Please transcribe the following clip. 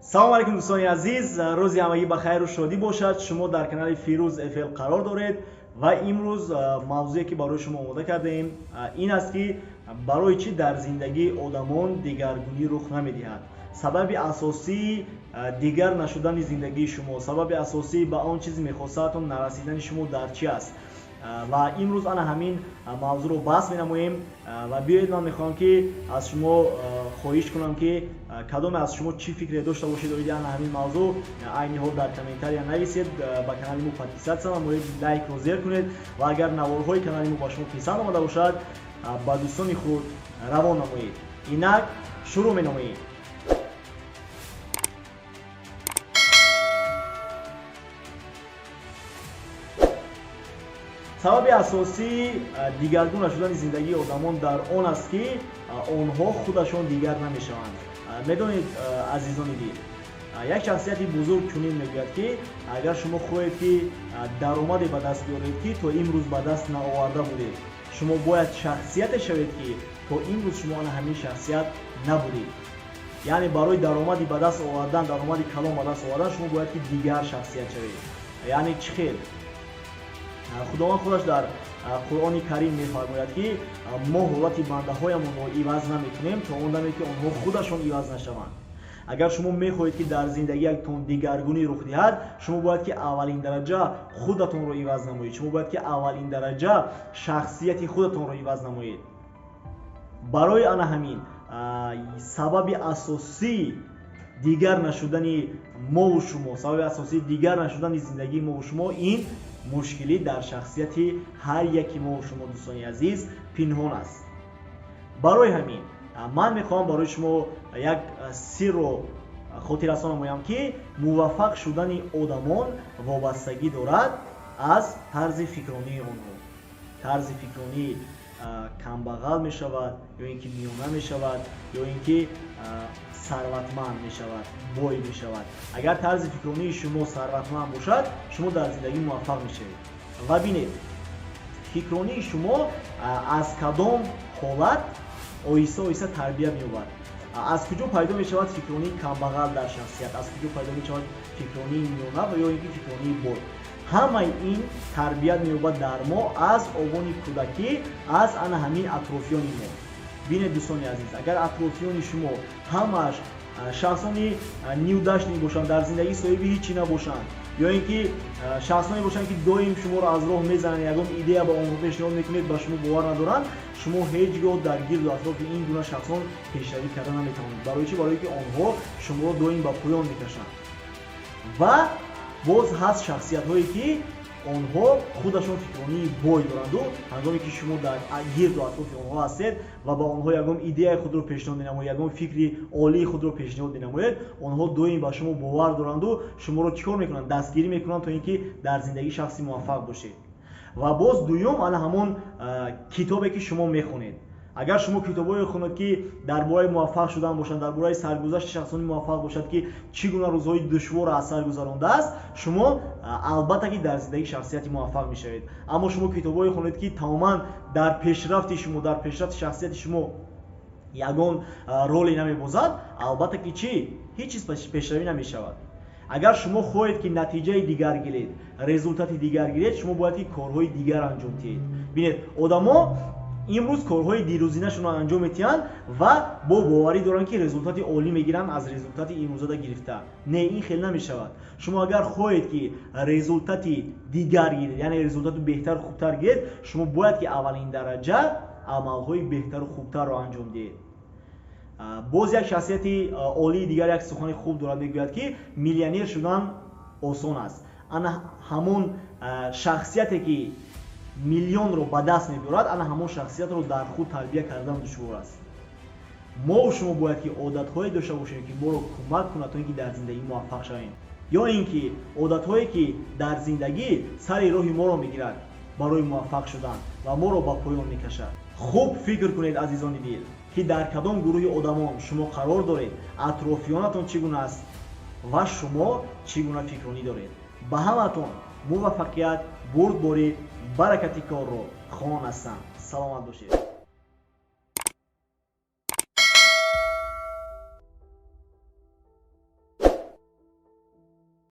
Салом алейкум, дӯстони азиз, рӯзи ҳамагӣ ба хайру шодӣ бошад. Шумо дар канали Фирӯз ФЛ қарор доред ва имрӯз мавзӯе ки барои шумо омода кардаем ин аст, ки барои чӣ дар зиндагии одамон дигаргунӣ рух намедиҳад. Сабаби асосии дигар нашудани зиндагии шумо, сабаби асосии ба он чизе мехостаатон нарасидани шумо дар чӣ аст? Ва имрӯз ана ҳамин мавзӯъро баҳс менамоем. Ва биёед, ман мехоҳам, ки аз шумо хоҳиш кунам, ки кадоме аз шумо чӣ фикре дошта бошед оиди ана ҳамин мавзӯъ, айни ҳол дар комментария нависед, ба канали мо подписаться намоед, лайкро зер кунед ва агар наворҳои канали мо ба шумо писанд омада бошад, ба дӯстони худ равон намоед. Инак шурӯъ менамоем. Сабаби асосии дигаргун нашудани зиндагии одамон дар он аст, ки онҳо худашон дигар намешаванд. Медонед, азизони дил, як шахсияти бузург чунин мегӯяд, ки агар шумо хоҳед, ки даромаде ба даст биёред, ки то имрӯз ба даст наоварда будед, шумо бояд шахсияте шавед, ки то имрӯз шумо ана ҳамин шахсият набудед. Яъне барои даромади ба даст овардан, даромади калон ба даст овардан, шумо бояд ки дигар шахсият шавед. Яъне чӣ хел? Худованд худаш дар Қуръони Карим мефармояд, ки мо ҳолати бандаҳоямонро иваз намекунем то он даме, ки онҳо худашон иваз нашаванд. Агар шумо мехоҳед, ки дар зиндагиятон дигаргунӣ рух диҳад, шумо бояд ки аввалин дараҷа худатонро иваз намоед, шумо бояд ки аввалин дараҷа шахсияти худатонро иваз намоед. Барои ана ҳамин сабаби асосии дигар нашудани мову шумо, сабаби асосии дигар нашудани зиндагии мову шумо ин мушкилӣ дар шахсияти ҳар яки мову шумо, дӯстони азиз, пинҳон аст. Барои ҳамин ман мехоҳам барои шумо як сирро хотиррасон намоям, ки муваффақ шудани одамон вобастагӣ дорад аз тарзи фикронии онҳо. Тарзи фикронӣ камбағал мешавад ё ин ки миёна мешавад, ё ин ки сарватманд мешавад, бой мешавад. Агар тарзи фикронии шумо сарватманд бошад, шумо дар зиндагӣ муваффақ мешавед. Ва бинед, фикронии шумо аз кадом ҳолат оҳиста оҳиста тарбия меёбад. Аз куҷо пайдо мешавад фикронии камбағал дар шахсият, аз куҷо пайдо мешавад фикронии миёна ва ё ин ки фикронии бой? Ҳамаи ин тарбият меёбад дар мо аз овони кӯдакӣ, аз ана ҳамин атрофиёни мо. Бинед, дӯстони азиз, агар атрофиёни шумо ҳамааш шахсони неудачник бошанд, дар зиндагӣ соҳиби ҳичи набошанд, ё ин ки шахсоне бошанд, ки доим шуморо аз роҳ мезананд, ягон идея ба онҳо пешниҳод мекунед, ба шумо бовар надоранд, шумо ҳеҷ гоҳ дар гирду атрофи ин гуна шахсон пешравӣ карда наметавонед. Барои чӣ? Барое ки онҳо шуморо доим ба поён мекашанд. Ва боз ҳаст шахсиятҳое, ки онҳо худашон фикронии бой доранду ҳангоме ки шумо дар гирду атрофи онҳо ҳастед ва ба онҳо ягон идеяи худро пешниҳод менамоед, ягон фикри олии худро пешниҳод менамоед, онҳо доим ба шумо бовар доранду шуморо чӣ кор мекунанд? Дастгирӣ мекунанд, то ин ки дар зиндагӣ шахси муваффақ бошед. Ва боз дуюм, ана ҳамон китобе, ки шумо мехонед. Агар шумо китобҳое хонед, ки дар бораи муваффақ шудан бошанд, дар бораи саргузашти шахсони муваффақ бошад, ки чӣ гуна рӯзҳои душворро аз сар гузарондааст, шумо албатта ки дар зиндагӣ шахсияти муваффақ мешавед. Аммо шумо китобҳое хонед, ки тамоман дар пешрафти шумо, дар пешрафти шахсияти шумо ягон роле намебозад, албатта ки чӣ? Ҳеҷ чиз пешравӣ намешавад. Агар шумо хоҳед, ки натиҷаи дигар гиред, результати дигар гиред, шумо бояд ки корҳои дигар анҷом диҳед. Бинед, одамо имрӯз корҳои дирӯзинашонро анҷом медиҳанд ва бо боварӣ доранд, ки результати олӣ мегиранд аз результати имрӯзада гирифта. Не, ин хел намешавад. Шумо агар хоҳед, ки результати дигар гиред, яъне результати беҳтару хубтар гиред, шумо бояд ки аввалин дараҷа амалҳои беҳтару хубтарро анҷом диҳед. Боз як шахсияти олии дигар як сухани хуб дорад, мегӯяд, ки миллионер шудан осон аст, ана ҳамон шахсияте, ки миллионро ба даст мебиёрад, ана ҳамон шахсиятро дар худ тарбия кардан душвор аст. Мову шумо бояд ки одатҳое дошта бошем, ки моро кӯмак кунад, то ин ки дар зиндагӣ муваффақ шавем, ё ин ки одатҳое, ки дар зиндагӣ сари роҳи моро мегирад барои муваффақ шудан ва моро ба поён мекашад. Хуб фикр кунед, азизони дил, ки дар кадом гурӯҳи одамон шумо қарор доред, атрофиёнатон чӣ гуна аст ва шумо чӣ гуна фикронӣ доред. Ба ҳаматон муваффақият, бурдборӣ, баракати корро хоҳон ҳастам. Саломат бошед.